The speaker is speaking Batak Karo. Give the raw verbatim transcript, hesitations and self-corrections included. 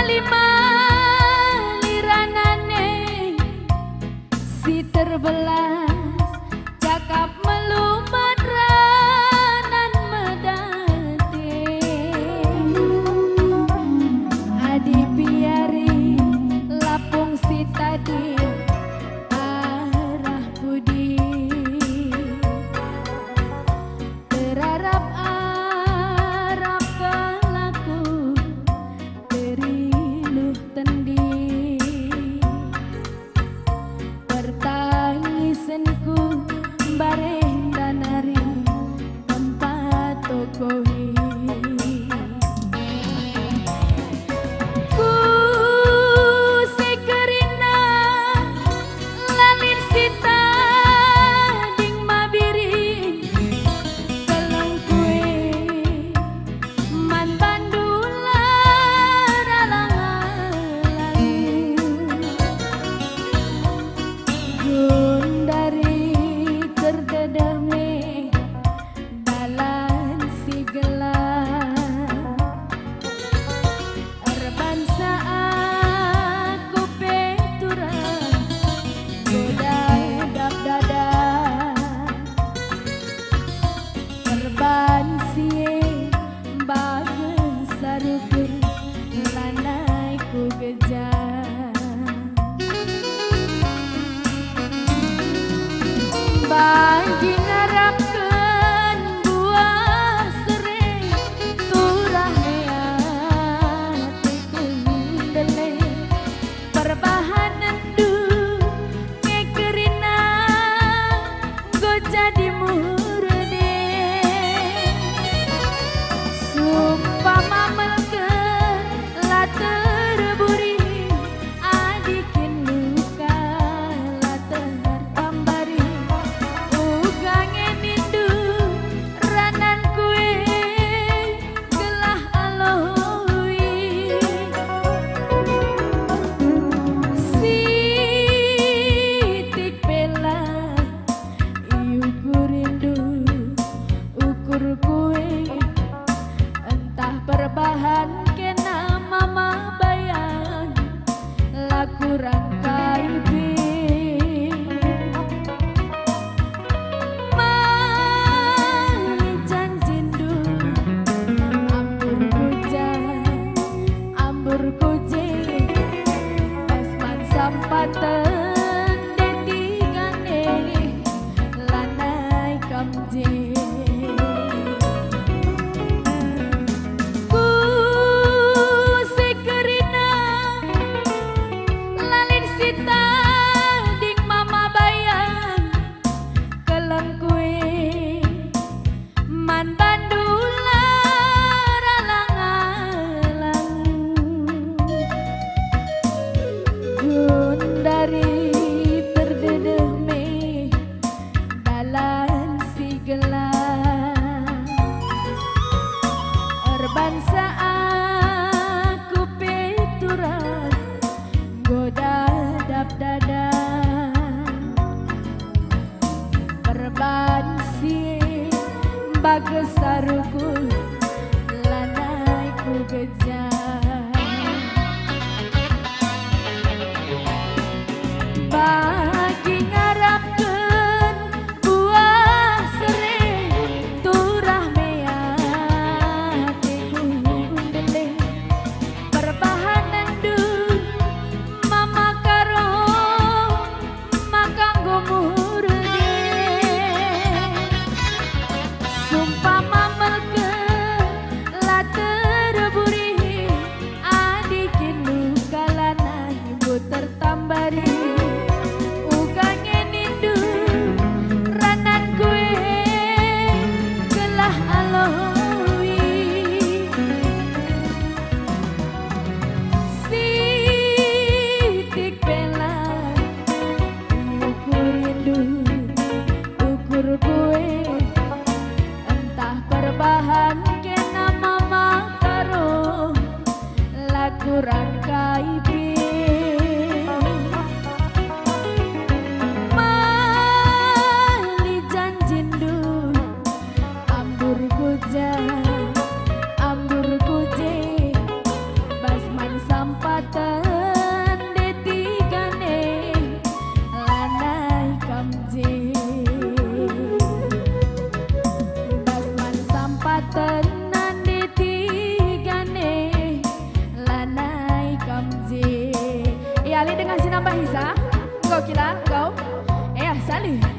Lima lirana neh si terbelas, cakap melumat ranan medate. Adi piari lapung si tading arah pudi? Terarap-arap kal aku, teriluh tendi. Pertangisenku mbarenda nari tempat tokohi. Ku si kerina lalin si tading mabiring, kelengkue man bandu la ralang-alang. Gundari terdedeh me dalan si gelap. Erbansa aku pe turang, godai dap dada. Erban si e bage sarukur, lanai kugeja. Bagi ngarapken buah sere, turah me ateku ndele. Perbahanenndu nge kerina enggo jadi murde. Sumpah mamelken la terburi, adi kin luka la tertambari. Uga nge nindu rananku e gelah aloi. Sitik pe la iukurindu ukurku e, ntah perbahan kena mama bayan. La kurang kai pe. Mali janjindu, ambur kuja, ambur kuje, pas man sampaten deti gane. Lanai kam je. Ku si kerina lalin si tading mama bayan, kelengkue man bandu la ralang-alang. Gundari terdedeh me dalan si gelap. Erbansa aku pe turang, enggo dadap dada. Perban si bage saruku, lanai kugeja. Bagi ngarapken buah sere, turah me ateku ndele. Perbahanenndu mama karo maka enggo murde. Sumpah mamelken la terburi, adi kin luka lanai enggo tertambari. Uga nge nindu rananku e gelah aloi. Sitik pe la iukurindu ukurku e, ntah perbahan kena mama karo, la kurang kai pe. Mali janjindu, ambur kuja, ambur kuje, bas man sampa Tambah Iza, enggo kila, enggo. Eh, Salih.